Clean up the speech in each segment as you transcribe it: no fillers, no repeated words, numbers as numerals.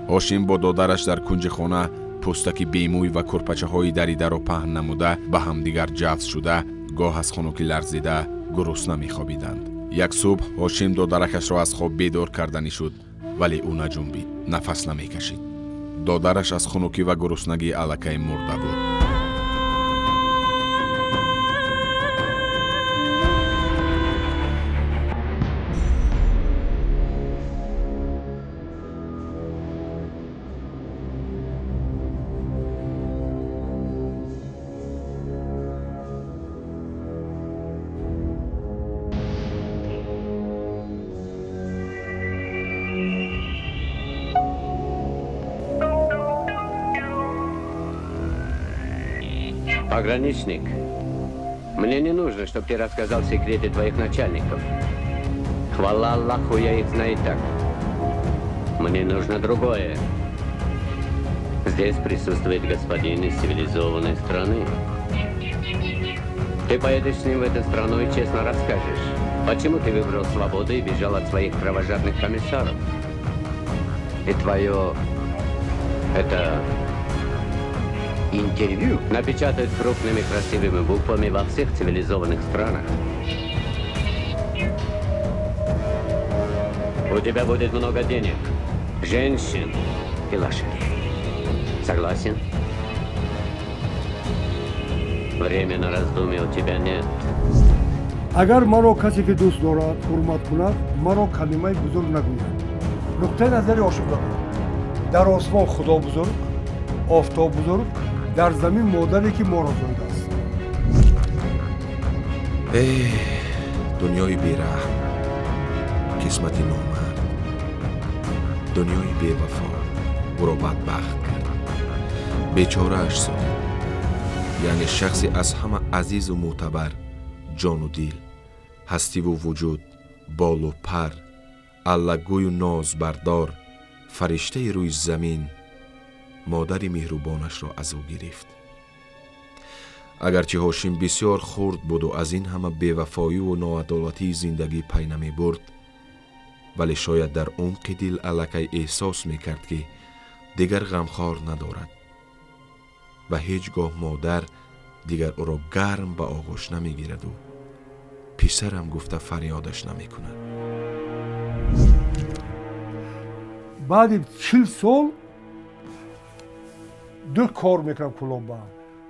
Ҳошим бо додараш дар кунҷи хона пӯстаки бемӯй ва курпачаҳои даридаро паҳн намуда ба ҳамдигар ҷавз шуда, гоҳ аз хунукӣ ларзида гурусна мехобиданд. Як субҳ Ҳошим додаракашро аз хоб бедор карданӣ шуд, вале ӯ наҷунбид, нафас намекашид. Додараш аз хунукӣ ва гуруснагӣ аллакай мурда буд. Пограничник, мне не нужно, чтобы ты рассказал секреты твоих начальников. Хвала Аллаху, я их знаю и так. Мне нужно другое. Здесь присутствует господин из цивилизованной страны. Ты поедешь с ним в эту страну и честно расскажешь, почему ты выбрал свободу и бежал от своих кровожадных комиссаров. И твое... это... интервью напечатают крупными красивыми буквами во всех цивилизованных странах. У тебя будет много денег, женщин и лошадей. Согласен? Время на раздумье у тебя нет. Агар маро касе ки дӯст дорад, ҳурмат кунад, маро калимаи бузург нагӯяд. Нуқтаи назари Ҳошим Гадоев: дар осмон Худо бузург, офтоб бузург, дар замин модаре ки моро зоидааст. Эҳ, дунёи бераҳм, қисмати номард, дунёи бевафо ӯро бадбахт кард, бечорааш сохт. Яъне шахсе аз ҳама азизу мӯътабар, ҷону дил, ҳастиву вуҷуд, болу пар, аллагӯю нозбардор, фариштаи рӯи замин, модари меҳрубонашро аз ӯ гирифт. Агарчи Ҳошим бисёр хурд буду аз ин ҳама бевафоиву ноадолатии зиндагӣ пай намебурд, вале шояд дар умқи дил аллакай эҳсос мекард, ки дигар ғамхор надорад ва ҳеҷ гоҳ модар дигар ӯро гарм ба оғӯш намегираду писарам гуфта фарёдаш намекунад. Баъди 40 сол ду кор мекунам: кулоба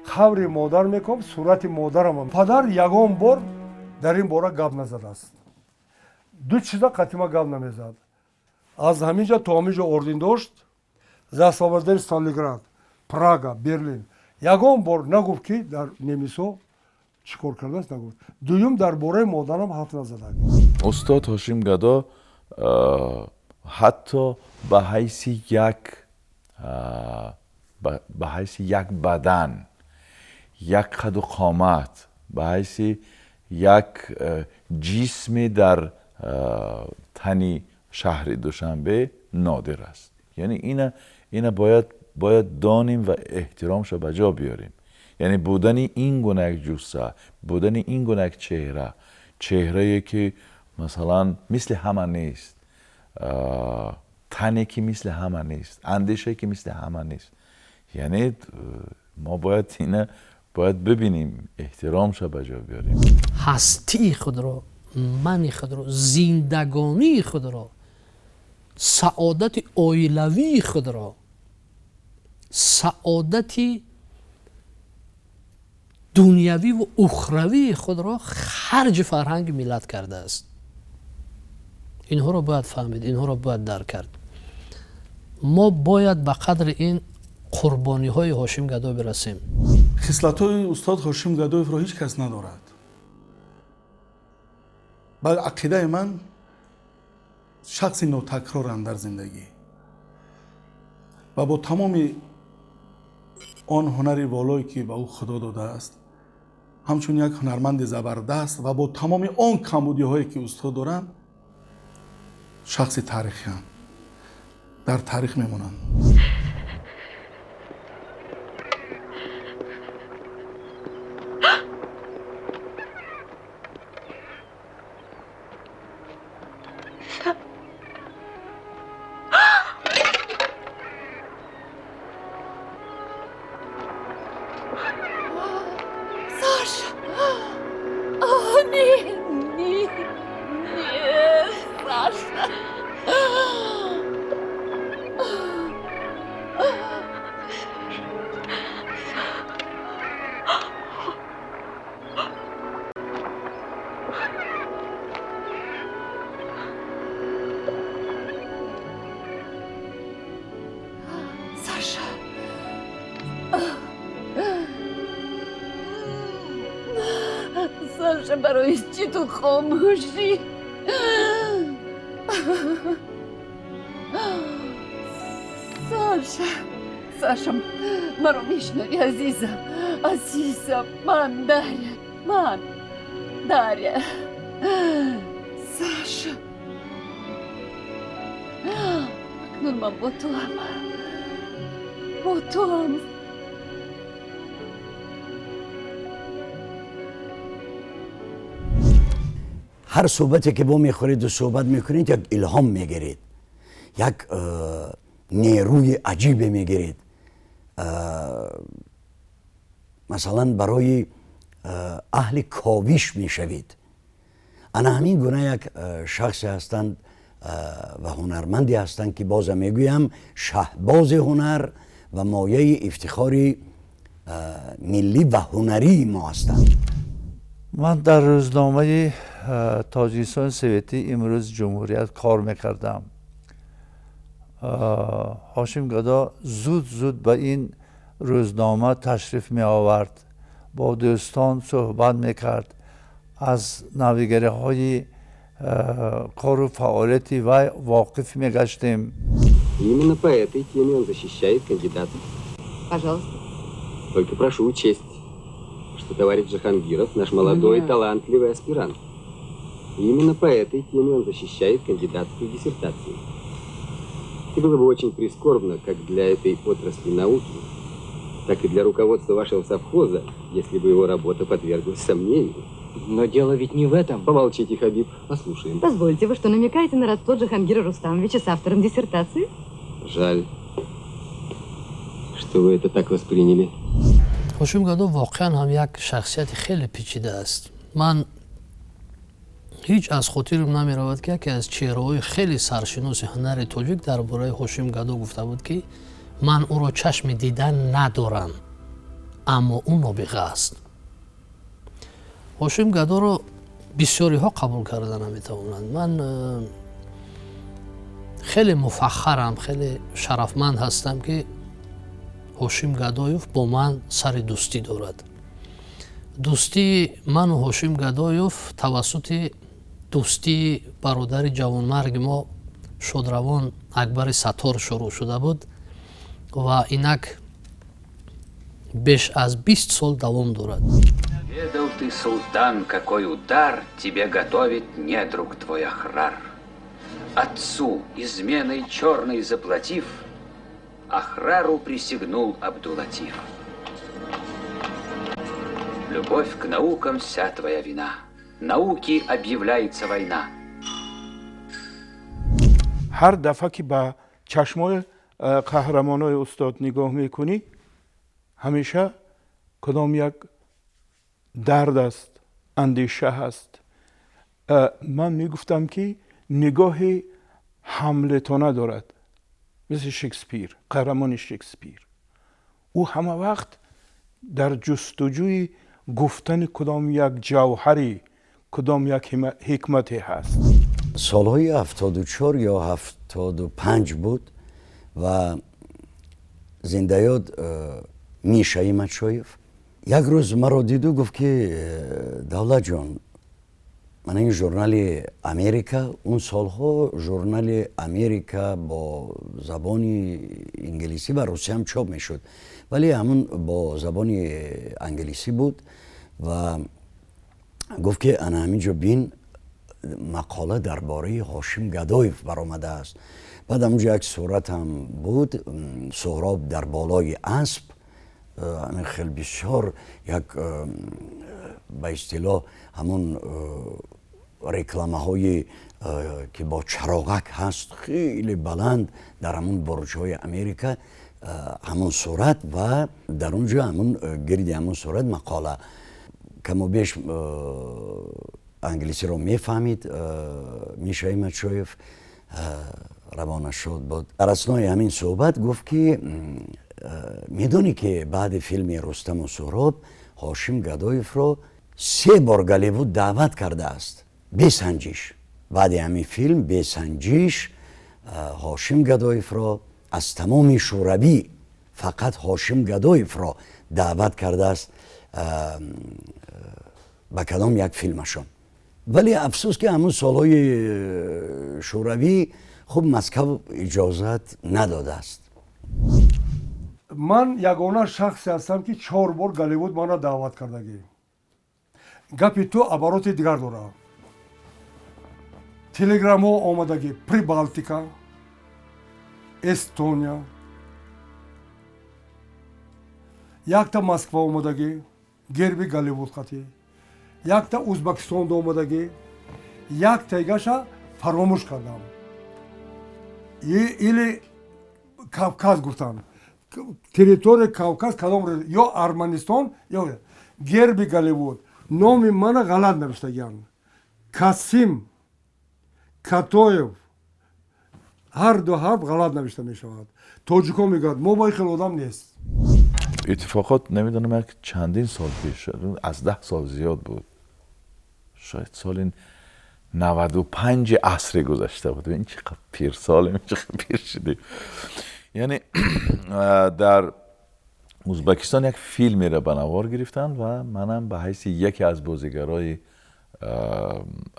қабри модар мекунам, сурати модарам. Падар ягон бор дар ин бора гап назадааст. Ду чиза қатима гап намезад: аз ҳамин ҷо то ҳамин ҷо орден дошт, «За освобождение Сталинград», Прага, Берлин. Ягон бор нагуфт, ки дар немисо чӣ кор кардааст, нагуфт. Дуюм, дар бораи модарам ҳарф назадак. Устод Ҳошим Гадо ҳатто ба ҳайси як бадан, як қаду қомат, ба ҳайси як ҷисме дар тани шаҳри Душанбе нодир аст. Яъне ина бояд донем ва эҳтиромшо ба ҷо биёрем. Яъне будани ин гуна як ҷусса, будани ин гуна як чеҳра, чеҳрае ки масалан мисли ҳама нест, тане ки мисли ҳама нест, андешае ки мисли ҳама нест. Яъне мо бояд ина бояд бибинем, эҳтиромша ба ҷо биёрем. Ҳастии худро, мани худро, зиндагонии худро, саодати оилавии худро, саодати дунявиву ухравии худро харҷи фарҳанги миллат кардааст. Инҳоро бояд фаҳмид, инҳоро бояд дарк кард. Мо бояд ба қадри ин қурбониҳои Ҳошим Гадо бирасем. Хислатҳои устод Ҳошим Гадоевро ҳеҷ кас надорад. Ба ақидаи ман, шахси нотакроранд дар зиндагӣ ва бо тамоми он ҳунари волое, ки ба ӯ Худо додааст, ҳамчун як ҳунарманди забардаст, ва бо тамоми он камбудиҳое, ки устод доранд, шахси таърихианд, дар таърих мемонанд. Саша. Саша, барои чӣ ту хомӯшӣ? Саша, Саша, маро мешунавӣ, азизам, азизам, ман Дарья, ман Дарья. Саша, акнун ман бо туам, бо туам. Ҳар суҳбате ки бо мехӯреду суҳбат мекунед, як илҳом мегиред, як нерӯи аҷибе мегиред. Масалан, барои аҳли ковиш мешавед. Ана ҳамин гуна як шахсе ҳастанд ва ҳунарманде ҳастанд, ки бозам мегӯям, шаҳбози ҳунар ва мояи ифтихори миллӣ ва ҳунарии мо ҳастанд. Ман дар рӯзномаи Тоҷикистони Советӣ, имрӯз Ҷумҳурият, кор мекардам. Ҳошим Гадо зуд зуд ба ин рӯзнома ташриф меовард, бо дӯстон суҳбат мекард, аз навигариҳои кору фаъолияти вай воқиф мегаштем. Именно по этой теме он защищает кандидата. Пожалуйста. Только прошу учесть, что товарищ Джахангиров наш молодой, талантливый аспирант. И именно по этой теме он защищает кандидатскую диссертацию. И было бы очень прискорбно, как для этой отрасли науки, так и для руководства вашего совхоза, если бы его работа подверглась сомнению. Но дело ведь не в этом. Помолчите, Хабиб, послушаем. Позвольте, вы что, намекаете на родство Джахангира Рустамовича с автором диссертации? Жаль, что вы это так восприняли. Ҳошим Гадо воқеан ҳам як шахсияти хеле печида аст. Ман ҳеҷ аз хотирам намеравад, ки яке аз чеҳраҳои хеле саршиноси ҳунари тоҷик дар бораи Ҳошим Гадо гуфта буд, ки ман ӯро чашми дидан надорам, аммо ӯ нобиға аст. Ҳошим Гадоро бисёриҳо қабул карда наметавонанд. Ман хеле муфаххарам, хеле шарафманд ҳастам, ки Ҳошим Гадоев бо ман сари дӯстӣ дорад. Дӯстии ману Ҳошим Гадоев тавассути дӯстии бародари ҷавонмарги мо шодравон Акбари Саттор шурӯъ шуда буд ва инак беш аз 20 сол давом дорад. Ведал ты, султан, какой удар тебе готовит недруг твой Ахрар. Отцу изменой черной заплатив, Ахрару присягнул Абдулатиф. Любовь к наукам вся твоя вина. Науке объявляется война. Ҳар дафъа ки ба чашмои қаҳрамонои устод нигоҳ мекунӣ, ҳамеша кадом як дард аст, андеша ҳаст. Ман мегуфтам, ки нигоҳи ҳамлетона дорад, мисли Шекспир, қаҳрамони Шекспир. Ӯ ҳама вақт дар ҷустуҷӯи гуфтани кудом як ҷавҳари, кудом як ҳикмате ҳаст. Солҳои 74 ё 75 буд ва зиндаёд Мишаи Матшоев як рӯз маро диду гуфт, ки Давлатҷон, мана ин журнали Америка, он солҳо журнали Америка бо забони инглисӣ ва русӣ ҳам чоп мешуд, вале ҳамун бо забони англисӣ буд, ва гуфт, ки ана ҳамин ҷо бин, мақола дар бораи Ҳошим Гадоев баромадааст. Баъд ҳамунҷо як сурат ҳам буд, Суҳроб дар болои асп, ҳамин хел бисёр як ба истилоҳ ҳамон рекламаҳои ки бо чароғак ҳаст, хеле баланд дар ҳамон бурҷҳои Америка, ҳамон сурат ва дар он ҷо ҳамон гирди ҳамон сурат мақола. Каму беш англисиро мефаҳмид Мишаи Матшоев, равона шуд буд. Дар аснои ҳамин суҳбат гуфт, ки медонӣ, ки баъди филми Рустаму Суҳроб Ҳошим Гадоевро се бор Голливуд даъват кардааст бесанҷиш. Баъди ҳамин филм бесанҷиш Ҳошим Гадоевро аз тамоми Шӯравӣ Фақат Ҳошим Гадоевро даъват кардааст ба кадом як филмашон. Вале афсӯс, ки ҳамун солҳои шӯравӣ хуб Москав иҷозат надодааст. Ман ягона шахсе ҳастам, ки чор бор Голливуд маро даъват кардагӣ. Гапи ту обороти дигар дорад. Телеграммҳо омадагӣ: Прибалтика, Эстония, якта Москва омадагӣ, герби Голливуд қатӣ, якта Узбекистонда омадагӣ, яктаигаша фаромӯш кардам, или Кавказ гуфтам, территория Кавказ кадом, ё Арманистон, ё герби Голливуд. Номи мана ғалат навиштагианд: Касим Катоев, ҳар ду ҳарф ғалат навишта мешавад. Тоҷикон мегӯяд, мо бо ин хел одам нест. Иттифоқот намедонам, як чандин сол пеш, аз 10 сол зиёд буд, шояд соли 95 асри гузашта буд. Ин чӣ қадр пирсолем, чӣ қадр пир шудем. Яъне дар Узбекистон як филмеро ба навор гирифтанд ва манам ба ҳайси яке аз бозигарои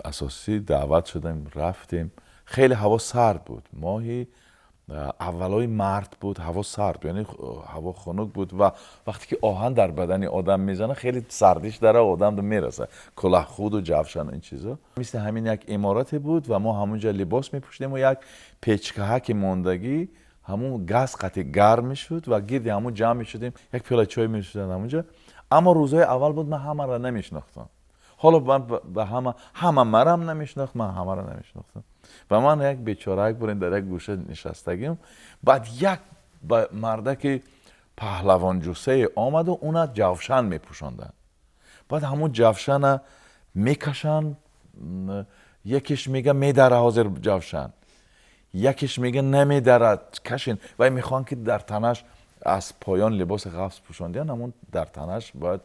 асосӣ даъват шудем, рафтем. Хеле ҳаво сард буд, моҳи аввалои март буд, ҳаво сард, яъне ҳаво хунук буд ва вақте ки оҳан дар бадани одам мезанад, хеле сардиш дар одам мерасад, кулоҳхуду ҷавшан ин чизо. Мисли ҳамин як иморате буд ва мо ҳамунҷа либос мепӯшидем ва як печкаҳаки мондагӣ, ҳамун газ қатъи гарм мешуд ва гирди ҳамун ҷамъ мешудем, як пиёла чой мешуданд ҳамунҷа. Аммо рӯзҳои аввал буд, ман ҳамаро намешинохтам. Ҳоло ман ба ҳама марам намешинохт, ман ҳамаро намешинохтам. Ва ман як бечорак бурем, дар як гӯша нишастагим. Баъд як мардаки паҳлавонҷусае омаду уна ҷавшан мепӯшонданд. Баъд ҳамун ҷавшана мекашанд, якеш мега медара ҳозир ҷавшан, якеш мега намедарад, кашин. Вай мехоҳанд, ки дар танаш аз поён либоси ғафз пӯшондиян, ҳамун дар танаш бояд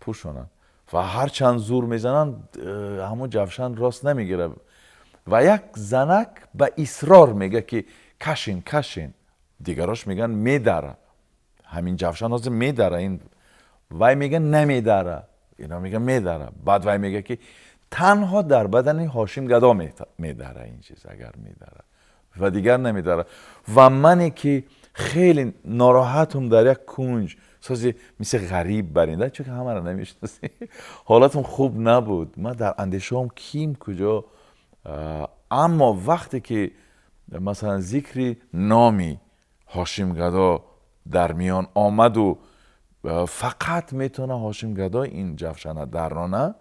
пӯшонанд. Ва ҳарчанд зур мезананд, ҳамун ҷавшан рост намегирад. Ва як занак ба исрор мега, ки кашин, кашин. Дигарош мегӯянд медара, ҳамин ҷавшан ҳозир медара. Ин вай мега намедара, ино мега медара. Баъд вай мега, ки танҳо дар бадани Ҳошим Гадо медара ин чиз, агар медара ва дигар намедара. Ва мане ки хеле нороҳатум, дар як кунҷ сози мисли ғариб баринда, чунки ҳамаро намешиносӣ, ҳолатам хуб набуд. Ман дар андешаам ким куҷо. Аммо вақте ки масалан зикри номи Ҳошим Гадо дар миён омаду фақат метавона Ҳошим Гадо ин ҷавшана даррона,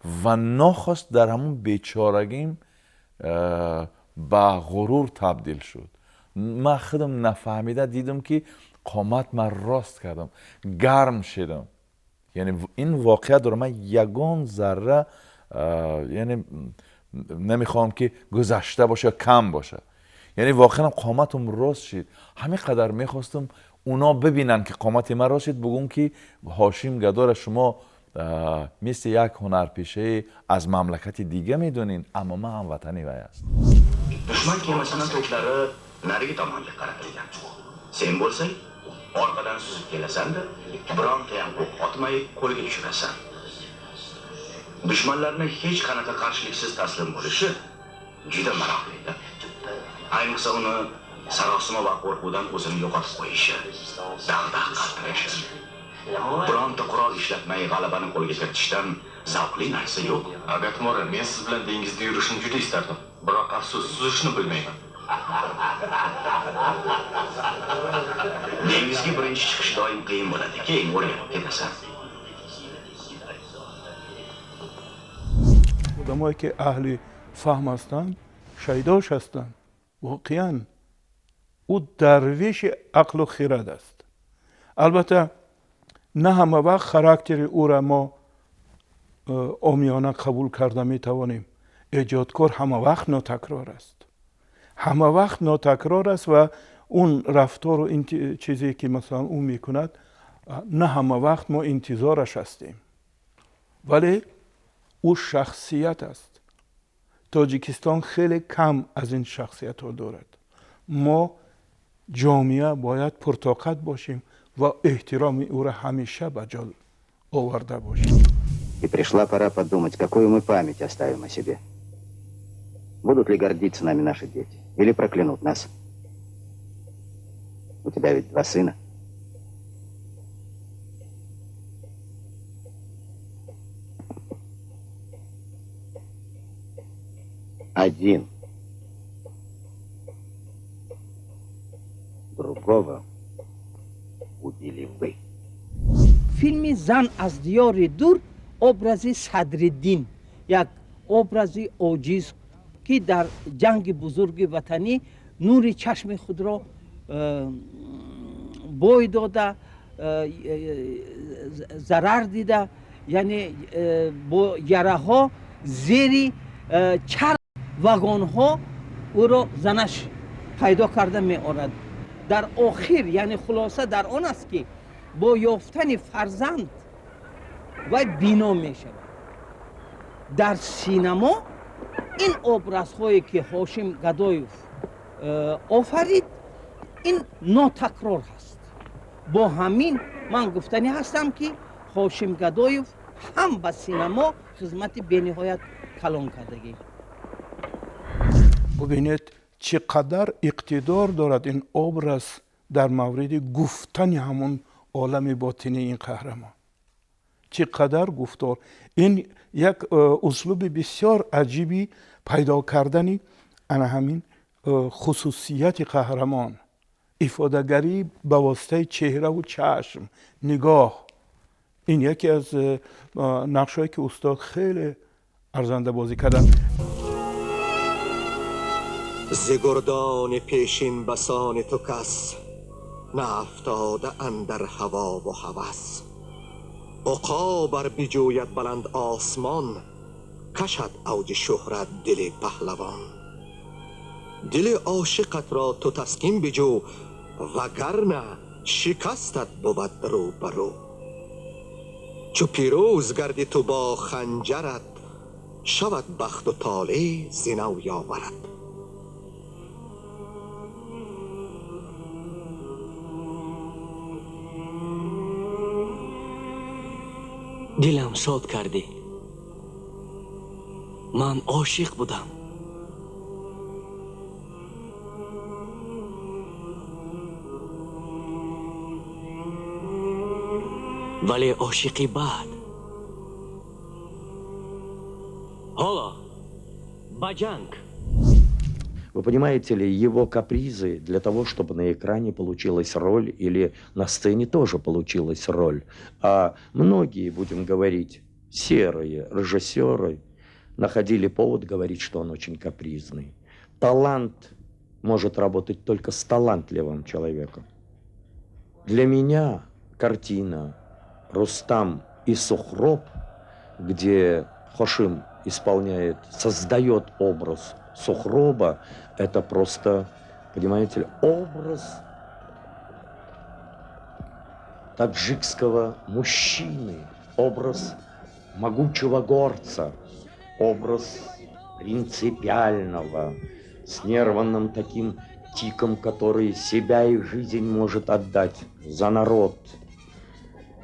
ва нохост дар ҳамун бечорагим ба ғурур табдил шуд. Ман худам нафаҳмида дидам, ки қомат ман рост кардам, гарм шудам. Яъне ин воқеа дорам, ман ягон зарра яъне намехоҳам, ки гузашта боша ё кам боша. Яъне воқеан қоматам рост шид. Ҳамин қадар мехостам اونا ببینن که قامت من راست شد، بگم که هاشم گدا شما مثل یک هنرپیشه از مملکت دیگه میدونین، اما من هم وطنی وی است. Dushman kemasining to'plari narigi tomonga qaratilgan. Sen bo'lsang, orqadan suzib kelasan-da, bironta ham o'q otmay qo'lga tushirasan. Dushmanlarni hech qanaqa qarshiliksiz taslim bo'lishi juda maroqli. Ayniqsa uni sarosima va qo'rquvdan o'zini yo'qotib qo'yishi, dag'dag'a qaltirashi. Bironta qurol ishlatmay g'alabani qo'lga kiritishdan zavqli narsa yo'q. Agatmora, men siz bilan dengizda yurishni juda istardim. Biroq afsus, suzishni bilmayman. Dengizga birinchi chiqish doim qiyin bo'ladi, keyin o'rganib ketasan. Одамое ки аҳли фаҳм ҳастанд, шайдош ҳастанд. Воқеан ӯ дарвеши ақлу хирад аст. Албатта, на ҳама вақт характери ӯра мо омиёна қабул карда метавонем. Эҷодкор ҳама вақт нотакрор аст. Ҳама вақт нотакрор аст ва он рафтору ин чизе ки масалан ӯ мекунад, на ҳама вақт мо интизораш ҳастем. Вале ӯ шахсият аст. Тоҷикистон хеле кам аз ин шахсиятҳо дорад. Мо ҷомеа бояд пуртоқат бошем ва эҳтироми ӯро ҳамеша ба ҷо оварда бошем. И пришла пора подумать, какую мы память оставим о себе. Будут ли гордиться нами наши дети или проклянут нас? У тебя ведь два сына. Один. Другого убили вы. Филми «Зан аз диёри дур» образи Садриддин, як образи оҷиз, ки дар ҷанги бузурги ватанӣ нури чашми худро бой дода, зарар дида, яъне бо яраҳо зери чарх вагонҳо ӯро занаш пайдо карда меорад. Дар охир, яъне хулоса дар он аст, ки бо ёфтани фарзанд вай бино мешавад. Дар синамо ин образҳое, ки Ҳошим Гадоев офарид, ин нотакрор ҳаст. Бо ҳамин ман гуфтанӣ ҳастам, ки Ҳошим Гадоев ҳам ба синамо хизмати бениҳоят калон кардагӣ. Бубинед, чӣ қадар иқтидор дорад ин образ дар мавриди гуфтани ҳамон олами ботинии ин қаҳрамон, чӣ қадар гуфтор. Ин як услуби бисёр аҷиби пайдо кардани ана ҳамин хусусияти қаҳрамон, ифодагарӣ ба воситаи чеҳраву чашм, нигоҳ. Ин яке аз нақшҳое, ки устод хеле арзанда бозӣ карданд. Зи гурдони пешин басони ту кас наафтода андар ҳавову ҳавас. Уқоб ар биҷӯяд баланд осмон, кашад авҷи шӯҳрат дили паҳлавон. Дили ошиқатро ту таскин биҷӯ, вагарна шикастат бувад рӯ ба рӯ. Чу пирӯз гардӣ ту бо ханҷарат, шавад бахту толеъ зинав ёварат. Дилам шод кардӣ. Ман ошиқ будам. Вале ошиқи бад. Ҳоло ба ҷанг. Вы понимаете ли, его капризы для того, чтобы на экране получилась роль или на сцене тоже получилась роль. А многие, будем говорить, серые режиссеры находили повод говорить, что он очень капризный. Талант может работать только с талантливым человеком. Для меня картина «Рустам и Сухроб», где Хошим исполняет, создает образ Сухроба, это просто, понимаете ли, образ таджикского мужчины, образ могучего горца, образ принципиального, с нервным таким тиком, который себя и жизнь может отдать за народ.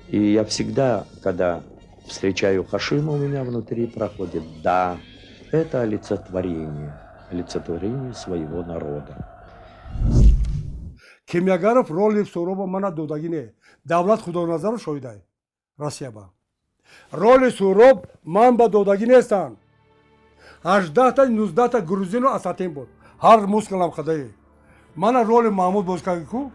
И я всегда, когда встречаю Хошима, у меня внутри проходит: да, это олицетворение, олицетворение своего народа. Кимягаров роли Суроба мана додагӣ не. Давлат Худоназаров шоҳидай Россия ба. Роли Суроб ман ба додагӣ нестанд. 18-та 19-та грузину асатин буд. Ҳар мускулам хадаи. Мана роли Маҳмуд бозӣ карда ку.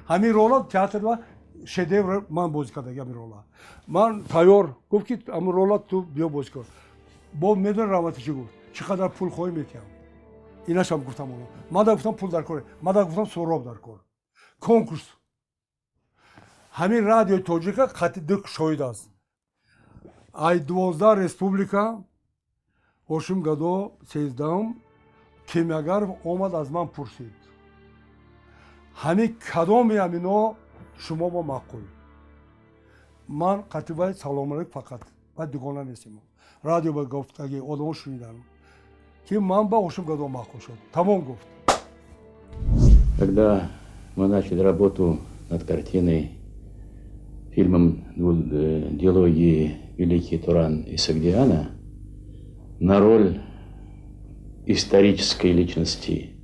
Ҳамин рола театр ва шедевр ман бозӣ кардаги ҳамин рола. Ман тайёр гуфт, ки ҳамин рола ту биё бозӣ кун. Бо медони равати чӣ гуфт? Чӣ қадар пул хоҳӣ, метиҳам. Инашам гуфтам оно. Ман да гуфтам, пул дар кор. Ман да гуфтам, Суроб дар кор. Конкурс. Ҳамин радиои тоҷика қатъи ду шоҳид аст. Ай 12 республика Ҳошим Гадо 13-ум Кимягаров омад, аз ман пурсид: ҳамин кадоми ҳамино шумо бо маъқул? Ман қатъи вай салом алейк фақат, вай дугона нестем. Радио ба гуфтаги одамо шунидан, ки ман ба Ҳошим Гадо маъқул шуд. Тамом гуфт. Когда Мы начали работу над картиной, фильмом дилогии «Великий Туран» и Согдиана на роль исторической личности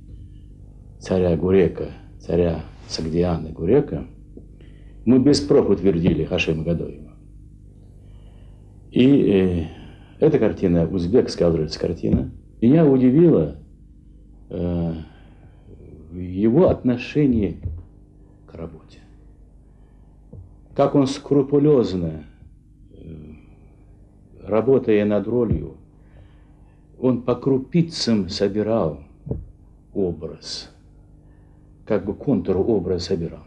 царя Гурека, царя Согдиана Гурека, мы без проб утвердили Хашима Гадоева. И эта картина, узбекская картина, меня удивила его отношение к работе. Как он скрупулезно, работая над ролью, он по крупицам собирал образ, как бы контур образа собирал.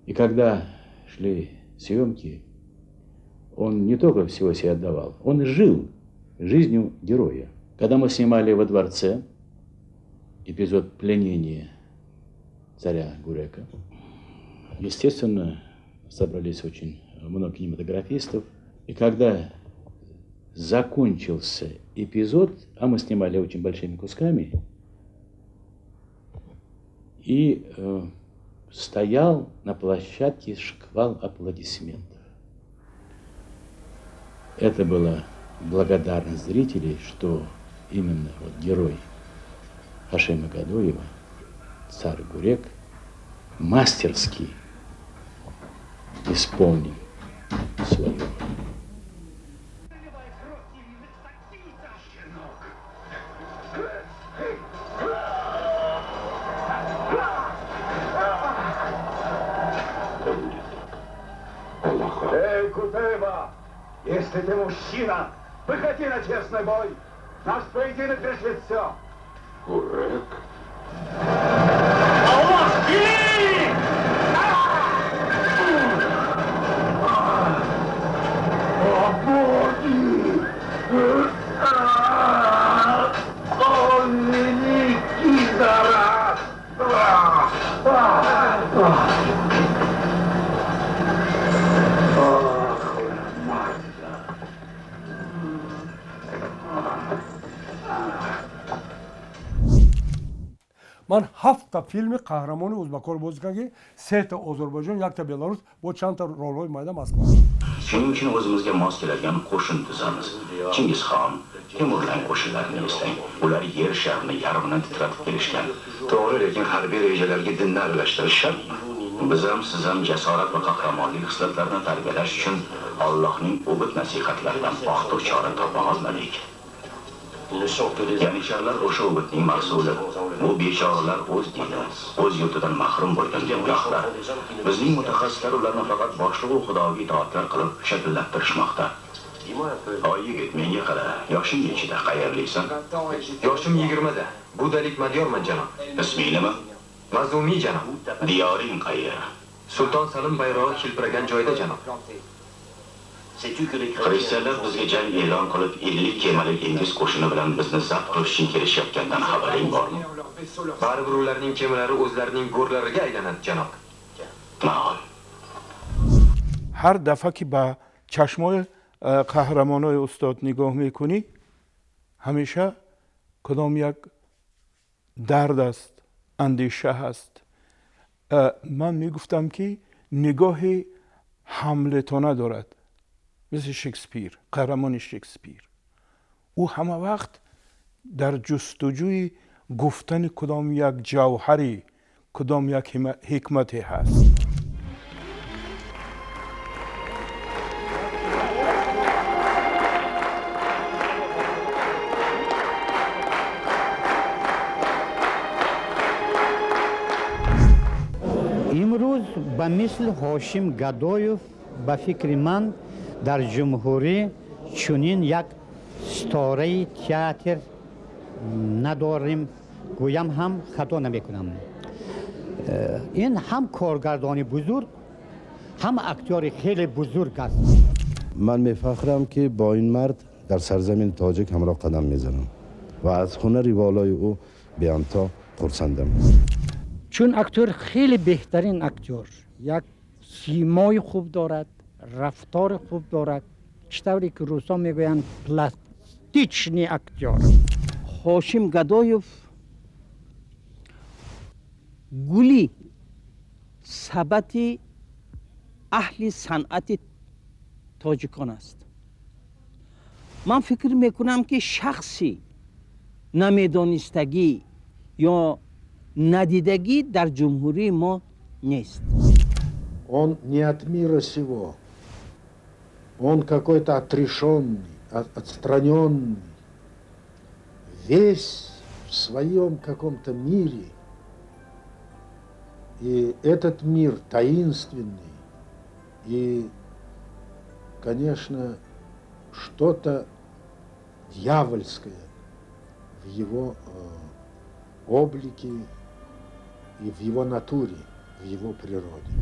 И когда шли съемки, он не только всего себе отдавал, он жил жизнью героя. Когда мы снимали во дворце эпизод пленения царя Гурека, естественно, собрались очень много кинематографистов. И когда закончился эпизод, а мы снимали очень большими кусками, и стоял на площадке шквал аплодисментов. Это была благодарность зрителей, что именно вот герой Хашима Гадоева, царь Гурек, мастерски исполнил свою роль. Эй, Кутеба, если ты мужчина, выходи на честный бой. Наш поединок решит все. Гурек. Аллах! О, боги! О, великий Дарас! Ман 7 филми қаҳрамони ӯзбакҳоро бозӣ кардам, ки 3 Озарбойҷон, 1 Беларус, бо чандта ролҳои майда Москва. Shuning uchun o'zimizga mos keladigan qo'shin tuzamiz. Chingizxon, Temurlang qo'shinlarini eslang. Ular yer sharini yarmini titratib kelishgan. To'g'ri, lekin harbiy rejalarga dinni aralashtirish shartmi? Biz ham, siz ham jasorat va qahramonlik xislatlarini tarbiyalash uchun Allohning o'git nasihatlaridan ortiq chora topa olmadik. Yanicharlar o'sha o'gitning mahsuli. Bu bechoralar o'z dini, o'z yurtidan mahrum bo'lgan gunohlar. Bizning mutaxassislar ularni faqat boshlig'u xudoga itoatlar qilib shakllantirishmoqda. Oy yigit, menga qara, yoshing nechida, qayerliksan? Yoshim 20da. Budalik Madyorman janob. Isming nima? Mazumiy janob. Diyoring qayer? Sulton Salim bayrog'i hilpiragan joyda janob. Xristianlar bizga jang e'lon qilib, 50 kemali dengiz qo'shini bilan bizni zabt qilish uchun kelishayotgandan xabaring bormi? Baribir ularning kemalari o'zlarining go'rlariga aylanadi janob. Ma'qul. Har дафъа ки ба чашмои қаҳрамонои устод нигоҳ мекунӣ, ҳамеша кадом як дард аст, андеша ҳаст. Ман мегуфтам ки нигоҳи ҳамлетона дорад, мисли Шекспир, қаҳрамони Шекспир. Ӯ ҳама вақт дар ҷустуҷӯи гуфтани кадом як ҷавҳари, кадом як ҳикмате ҳаст. Имрӯз ба мисли Ҳошим Гадоев ба фикри ман дар ҷумҳурӣ чунин як ситораи театр надорем, гӯям ҳам хато намекунам. Ин ҳам коргардони бузург, ҳам актёри хеле бузург аст. Ман мефахрам ки бо ин мард дар сарзамини тоҷик ҳамроҳ қадам мезанам ва аз ҳунари волои ӯ беамто хурсандам. Чун актёр хеле беҳтарин актёр, як симои хуб дорад, рафтори хуб дорад, чӣ тавре ки русо мегӯянд пластичный актёр. Ҳошим Гадоев Гули сабати аҳли санъати тоҷикон аст. Ман фикр мекунам, ки шахси намедонистагӣ ё надидагӣ дар ҷумҳурии мо нест. Он не от мира сего. Он какой-то отрешенный, отстраненный. Весь в своем каком-то мире. И этот мир таинственный. И, конечно, что-то дьявольское в его облике и в его натуре, в его природе.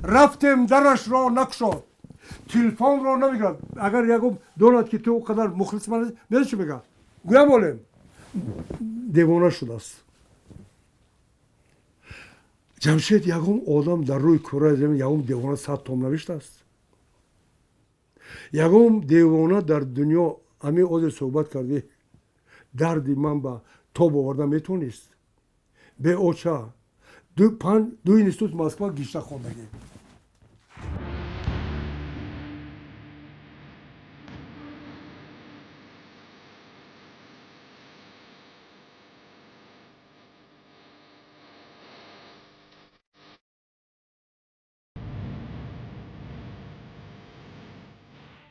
Рафтем, дарашро накушод, телефонро намегирад. Агар ягон донад, ки ту қадар мухлис ман, медонӣ чӣ мегӯяд? Гӯям, олем девона шудааст Ҷамшед. Ягон одам дар рӯи кураи замин, ягон девона 100 том навиштааст? Ягон девона дар дунё ҳамин озир суҳбат кардӣ, дарди ман ба тоб оварда метавонист? Беоча ду институт Москва гишта хондагӣ.